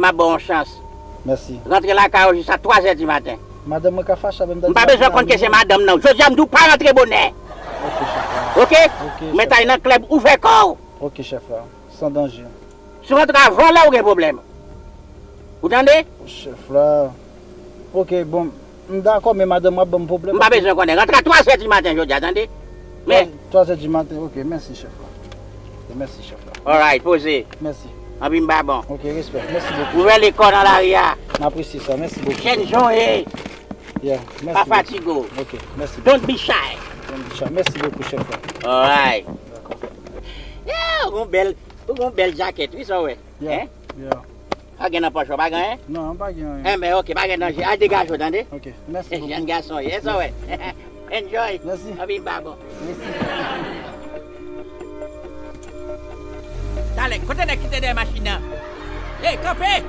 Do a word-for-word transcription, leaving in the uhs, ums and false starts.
M ap ba w yon chans. Mèsi. Rantre lakay ou jis a twa zè di maten. Madanm mwen ka fache avè m. M pa bezwen konn ke se madanm nan. Jodi a m di w pa rantre bonè. Ok, chèf la. Oke? Ok, Men t al nan klèb, ouvè kò w. Ok, chèf la. San danje. Si w rantre avan lè, ou gen pwoblèm. Ou tande? Chèf la. Ok, bon. M dakò, men madanm mwen ap ban m pwoblèm. M pa bezwen konnen. Rantre a twa zè di maten jodi a, tande? Men, twa zè di maten, ok, mèsi, chèf la. Ok, mèsi, chèf la. Alright, poze. Mèsi. Anpi m pa bon. Ok, respè. Mèsi bokou. Ouvè lekòl nan lari a. M apresye sa. Mèsi bokou. Chèn jonye. Yeah, mèsi Pa bokou. fatige w. Ok, mèsi bokou. Don't be shy. Don't be shy. Mèsi bokou, chèf la. Alright. Dakò. Yeah, ou gon bèl, ou gon bèl jakèt, wi, sa w wè. Yeah, Hein? Yeah. Pa gen nan pòch ou, pa gen anyen? Non, pa gen anyen. Enben, oke, pa gen danje. Al degaje w, tande? Ok, mèsi bokou. Jèn gason, yes, sa w wè. Enjoy. Mèsi. Anpi m pa bon. Mèsi. Talè, kote nèg ki te dèyè machin nan? Hey, kanpe!